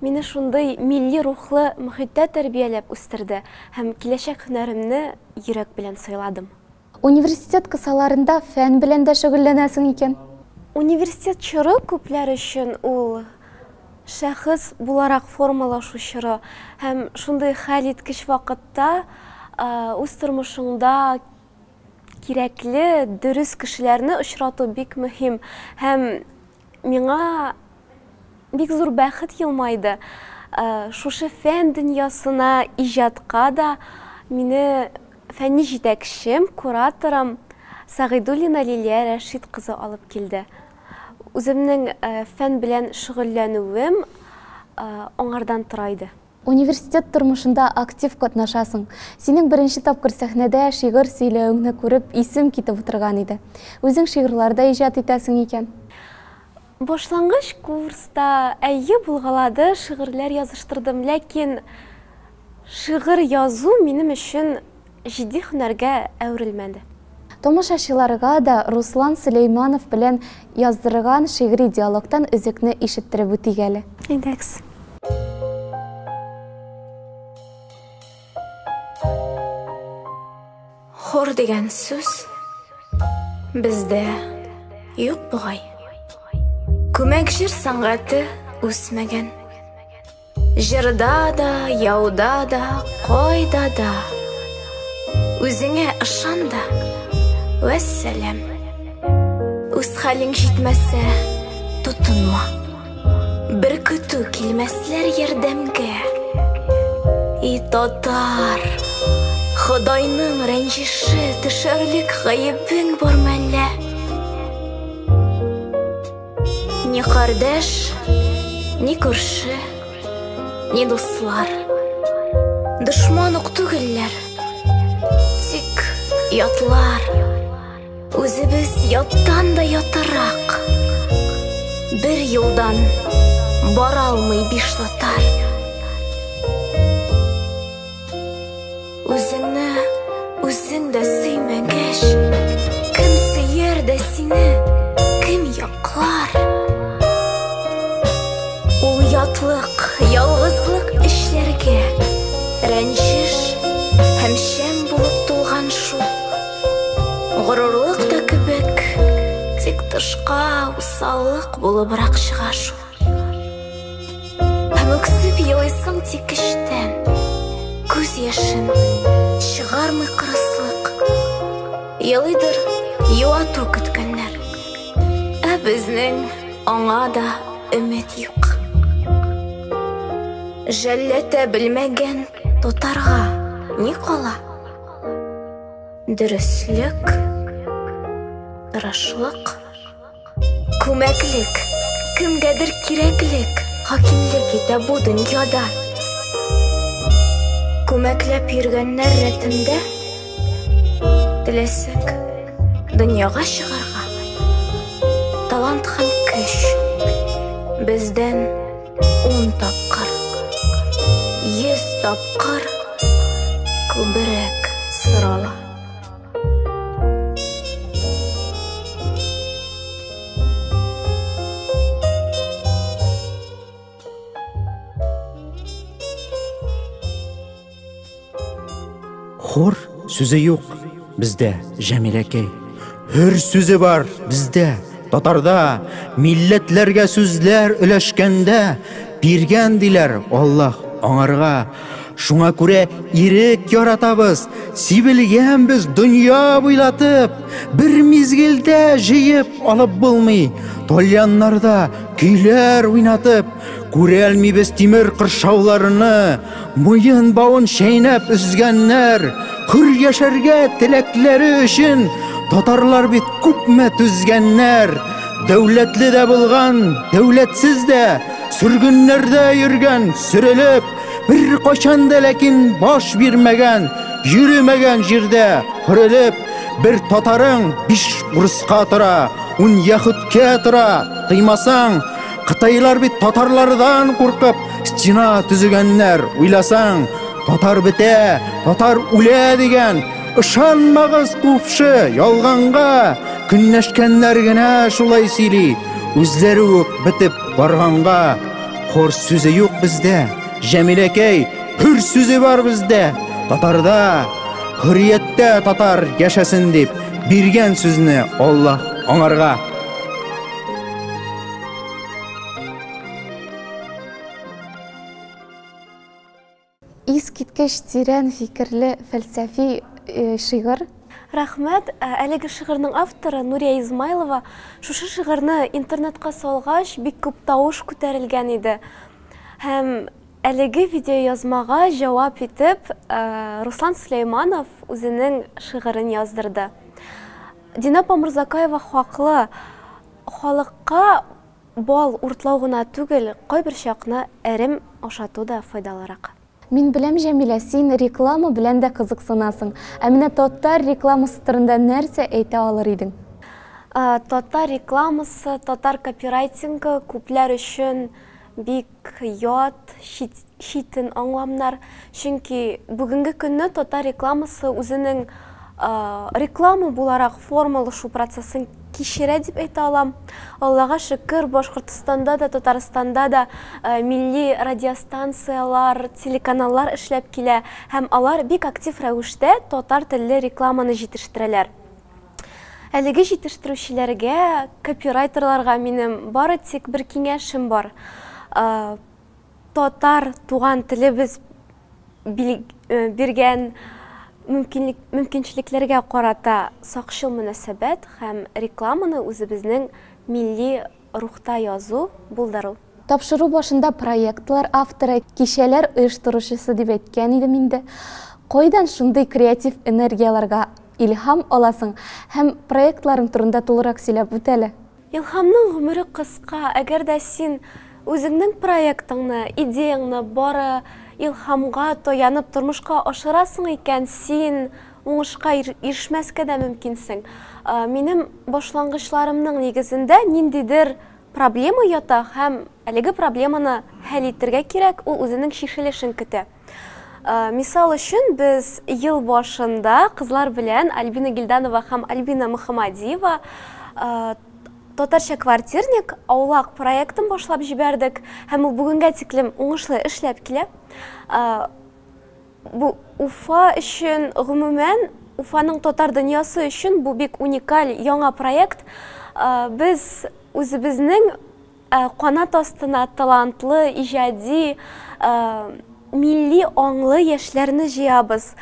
мине шундый милли рухлы мөхиттә тәрбияләп үстерде һәм киләчәк һөнәремне йөрәк белән сайладым. Университет кысаларында фән белән дә шөгыльләнәсең икән. Университет чоры күпләр өчен ул шәхес буларак формалашу чоры һәм шундый хәлиткеч вакытта үз тормышыңда кирәкле, дөрес кешеләрне очрату бик мөһим. Һәм миңа бик зур бәхет елмайды. Шушы фән дөньясына, иҗатка да мине фәнни җитәкчем, кураторым Сәгыйдуллина Лилия Рәшит кызы алып килде. Үземнең фән белән шөгыльләнүем аңардан тора иде. Университет тормышында актив катнашасың. Синең беренче тапкыр сәхнәдә шигырь сөйләвеңне күреп, исем китеп утырган иде. Үзең шигырьләр дә иҗат итәсең икән. Башлангыч курста әйе булгалады, шигырьләр языштырдым, ләкин шигырь язу минем өчен җитди һөнәргә әверелмәде. Тамашачыларга да Руслан Сөләйманов белән яздырган шигъри диалогтан өзекне ишеттереп үтик әле. Әйдәгез. Хор дигән сүз бездә юк бугай. Күмәк җыр сәнгате үсмәгән. Җырда да, яуда да, кайда да. Үзеңә ышан да, вәссәлам. Үз хәлең җитмәсә, тотынма. Бер көтү килмәсләр ярдәмгә. И татар, Ходайның рәнҗеше төшәрлек гаебең бар мәллә? Ни кардәш, ни күрше, ни дуслар. Дошман ук түгелләр, тик ятлар. Үзебез яттан да ятарак. Бер юлдан бара алмый биш татар. Үзеңне үзең дә сөймәгәч, кем сөяр дә сине, кем яклар? Ул ятлык, ялгызлык эшләргә рәнҗеш һәм шәм булып тулган шул. Горурлык та кебек, тик тышка усаллык булыбрак чыга шул. Һәм үксеп елыйсың тик эчтән, күз яшен чыгармый кырыслык. Елыйдыр юату көткәннәр, ә безнең аңа да өмет юк. Жәлләтә белмәгән татарга ни кала? Дөреслек, тырышлык, күмәклек, кемгәдер кирәклек хакимлек итә бу дөньяда. Күмәкләп йөргәннәр рәтендә теләсәк дөньяга чыгарга талант һәм көч бездән 10 тапкыр, 100 тапкыр күбрәк сорала. Хор сүзе юк бездә, Җәмиләкәй. Һөр сүзе бар бездә, татарда. Милләтләргә сүзләр өләшкәндә, биргән диләр Аллаһ аңарга. Шуңа күрә ирек яратабыз, сибелгән без дөнья буйлатып, бер мизгелдә җыеп алып булмый. Тальяннарда көйләр уйнатып, күрәлмибез тимер кыршауларны, муен бавын чәйнәп өзгәннәр, хөр яшәргә теләкләре өчен татарлар бит күпме түзгәннәр. Дәүләтле дә булган, дәүләтсез дә, сөргеннәрдә йөргән, сөрелеп, бер кайчан да ләкин баш бирмәгән, йөремәгән җирдә хөрелеп, бер татарың биш урыска тора, ун яһүдкә тора, тыймасаң, Кытайлар бит татарлардан куркып стена төзегәннәр, уйласаң, татар бетә, татар үлә дигән. Ышанмагыз купшы ялганга, көнләшкәннәр генә шулай сөйли, үзләре үк бетеп барганга. Хор сүзе юк бездә, Җәмиләкәй, хөр сүзе бар бездә, татарда. Хөррияттә татар яшәсен дип биргән сүзне Аллаһ аңарга. Искиткеч тирән фикерле фәлсәфи э, шигырь. Рәхмәт. Э, әлеге шигырьнең авторы Нурия Измайлова шушы шигырьне интернетка салгач, бик күп тавыш күтәрелгән иде. Һәм әлеге видеоязмага җавап итеп, э, Руслан Сөләйманов үзенең шигырен яздырды. Дина апа Морзакаева хаклы. Халыкка бал уртлау гына түгел, кайбер чакны әрем ашату да файдалырак. Мин беләм, Җәмилә, син реклама белән дә кызыксынасың. Ә менә татар рекламасы турында нәрсә әйтә алыр идең? Татар рекламасы, татар копирайтингы күпләр өчен бик ят, чит, читен аңламнар. Чөнки бүгенге көнне татар рекламасы үзенең реклама буларак формалашу процессын кичерә дип әйтә алам. Аллага шөкер, Башкортстанда да, Татарстанда да милли радиостанцияләр, телеканаллар эшләп килә һәм алар бик актив рәвештә татар телле рекламаны җитештерәләр. Әлеге җитештерүчеләргә, копирайтерларга минем бары тик бер киңәшем бар. Татар туган телебез биргән мөмкинчелекләргә карата сакчыл мөнәсәбәт һәм рекламаны үзебезнең милли рухта язу, булдыру. Тапшыру башында проектлар авторы, кичәләр оештыручысы дип әйткән идем инде. Кайдан шундый креатив энергияләргә илһам аласың һәм проектларың турында тулырак сөйләп үт әле? Илһамның гомере кыска, әгәр дә син үзеңнең проектыңны, идеяңны бары илһамга таянып тормышка ашырасың икән, син уңышка ирешмәскә дә мөмкинсең. Минем башлангычларымның нигезендә ниндидер проблема ята һәм әлеге проблеманы хәл итергә кирәк, ул үзенең чишелешен көтә. Мисал өчен, без ел башында кызлар белән Альбина Гильданова һәм Альбина Мөхәммәдиева Татарча квартирник аулак проектын башлап җибәрдек һәм ул бүгенгә тиклем уңышлы эшләп килә. Бу Уфа өчен, гомумән, Уфаның татар дөньясы өчен бу бик уникаль яңа проект. Без үзебезнең Канат астына талантлы, иҗади, милли аңлы яшьләрне җыябыз,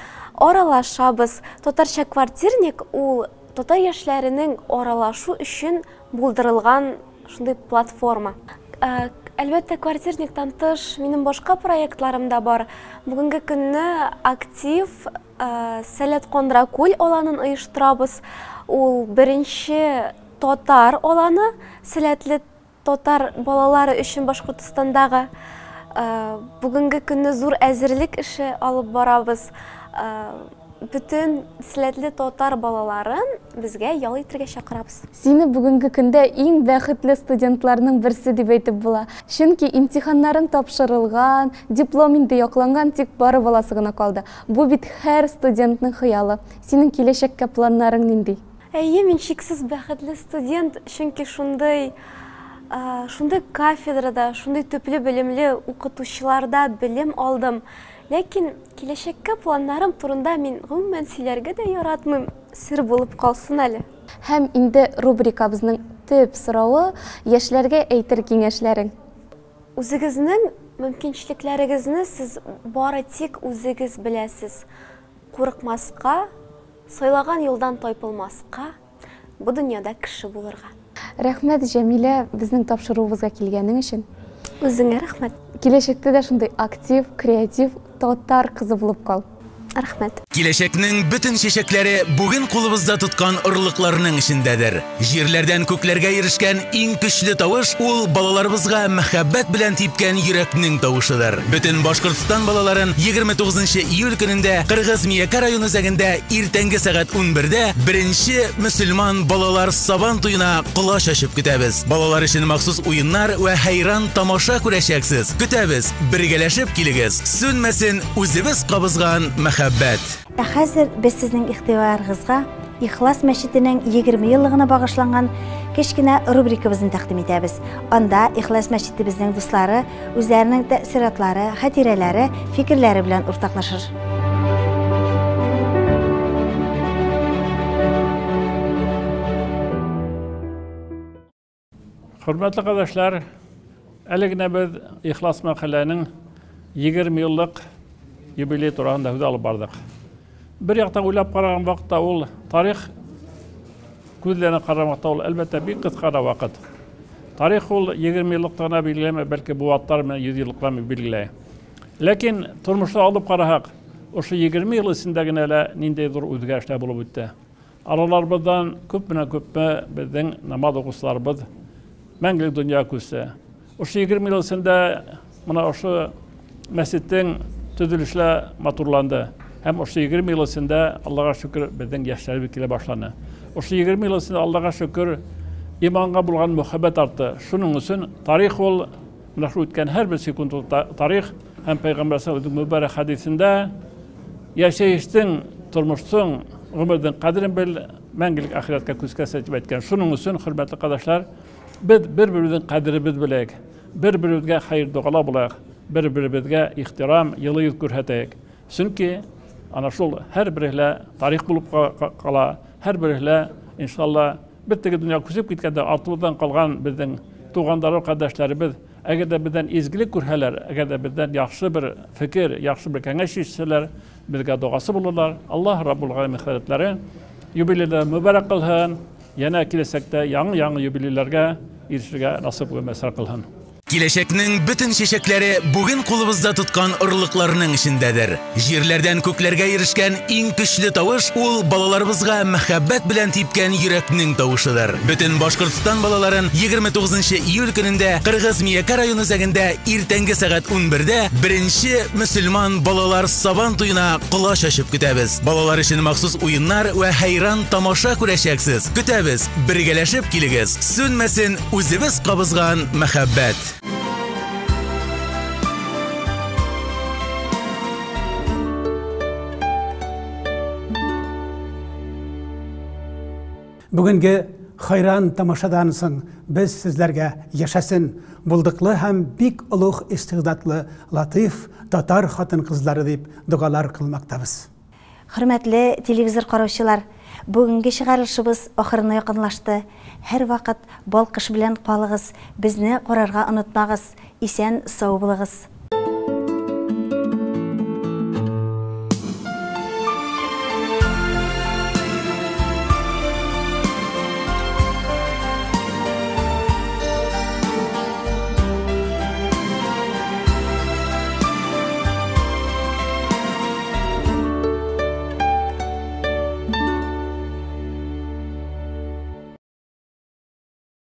аралашабыз. Татарча квартирник ул татар яшьләренең аралашу өчен булдырылган шундый платформа. Әлбәттә, квартирниктан тыш минем башка проектларым да бар. Бүгенге көнне актив Сәләт Кондракүл аланын оештырабыз. Ул беренче Татар аланы, сәләтле татар балалары өчен Башкортстандагы бүгенге көнне зур әзерлек эше алып барабыз. Бөтен сәләтле татар балаларын безгә ял итергә чакырабыз. Сине бүгенге көндә иң бәхетле студентларның берсе дип әйтеп була. Чөнки имтиханнарың тапшырылган, диплом инде якланган, тик барып аласы гына калды. Бу бит һәр студентның хыялы. Синең киләчәккә планнарың нинди? Әйе, мин чиксез бәхетле студент, чөнки шундый шундый кафедрада, шундый төпле белемле укытучыларда белем алдым. Ләкин киләчәккә планнарым турында мин гомумән сөйләргә дә яратмыйм, сер булып калсын әле. Һәм инде рубрикабызның төп соравы, яшьләргә әйтер киңәшләрең? Үзегезнең мөмкинчелекләрегезне сез бары тик үзегез беләсез. Курыкмаска, сайлаган юлдан тайпылмаска, бу дөньяда кеше булырга. Рәхмәт, Җәмилә, безнең тапшыруыбызга килгәнең өчен. Үзеңә рәхмәт. Киләчәктә дә шундый актив, креатив татар кызы булып кал. Рәхмәт. Киләчәкнең бөтен чәчәкләре бүген кулыбызда тоткан орлыкларның эчендәдер. Җирләрдән күкләргә ирешкән иң көчле тавыш ул балаларыбызга мәхәббәт белән типкән йөрәкнең тавышыдыр. Бөтен Башкортстан балаларын 29 июль көнендә Кыргыз Миякә район үзәгендә иртәнге сәгать 11-дә беренче мөселман балалар сабан туена колач ачып көтәбез. Балалар өчен махсус уеннар вә хәйран тамаша күрәчәксез. Көтәбез, бергәләшеп килегез. Сүнмәсен үзебез кабызган мәхәббәт. Ә хәзер без сезнең игътибарыгызга Ихлас мәчетенең 20 еллыгына багышланган кечкенә рубрикабызны тәкъдим итәбез. Анда Ихлас мәчетебезнең дуслары үзләренең тәэссоратлары, хатирәләре, фикерләре белән уртаклашыр. Хөрмәтле кардәшләр, әле генә без Ихлас мәхәлләнең 20 еллык юбилей турында сүз алып бардык. Бер яктан уйлап караган вакытта ул тарих күзләренә караган вакытта ул әлбәттә бик кыска да вакыт. Тарих ул 20 еллыкта гына билгеләми, бәлки бу вакытлар белән 100 еллыклар белән билгеләй. Ләкин тормышта алып карасак, ошо 20 ел эчендә генә лә нинди зур үзгәрешләр булып үтте. Араларыбыздан күпменә күпме безнең намаз укучыларыбыз мәңгелек дөнья күчте. Ошо 20 ел эчендә менә ошо мәчеттең төзелеше матурланды. Һәм ошо 20 ел эчендә Аллага шөкер безнең яшьләребез килә башлады. Ошо 20 ел эчендә Аллага шөкер иманга булган мөхәббәт артты. Шуның өчен тарих ул менә шул үткән һәрбер секунд тарих һәм Пәйгамбәр үзенең мөбарәк хәдисендә яшәештең, тормыштың, гомердең кадерен бел, мәңгелек ахирәткә күз кәсә дип әйткән. Шуның өчен, хөрмәтле кардәшләр, без бер-беребезнең кадеребез беләйек, бер-беребезгә хәер догала булайык, бер-беребезгә ихтирам, йылы йөз күрсәтәйек. Чөнки ана шул һәрбере тарих булып кала, һәрбере иншалла без теге дөнья күчеп киткәндә артыбыздан калган безнең туганнары, кардәшләребез, әгәр дә бездән изгелек күрһәләр, әгәр дә бездән яхшы бер фикер, яхшы бер кәңәш ишетсәләр, безгә догасы булырлар. Аллаһ Раббул Галәмин хәзрәтләре юбилейлар мөбарәк кылһын, янә киләчәктә яңы-яңы юбилейләргә ирешергә насыйп вә мөяссәр кылһын. Киләчәкнең бөтен чәчәкләре бүген кулыбызда тоткан орлыкларның эчендәдер. Җирләрдән күкләргә ирешкән иң көчле тавыш ул балаларыбызга мәхәббәт белән типкән йөрәкнең тавышыдыр. Бөтен Башкортстан балаларын 29 июль көнендә Кыргыз Миякә район үзәгендә иртәнге сәгать 11-дә беренче мөселман балалар сабан туена колач ачып көтәбез. Балалар өчен махсус уеннар вә хәйран тамаша күрәчәксез. Көтәбез, бергәләшеп килегез. Сүнмәсен үзебез кабызган мәхәббәт. Бүгенге хайран тамашадан соң без сезләргә яшәсен булдыклы һәм бик олуг истигъдатлы латыйф татар хатын-кызлары дип догалар кылмактабыз. Хөрмәтле телевизор караучылар, бүгенге чыгарылышыбыз ахырына якынлашты. Һәр вакыт балкыш белән калыгыз, безне карарга онытмагыз. Исән сау булыгыз.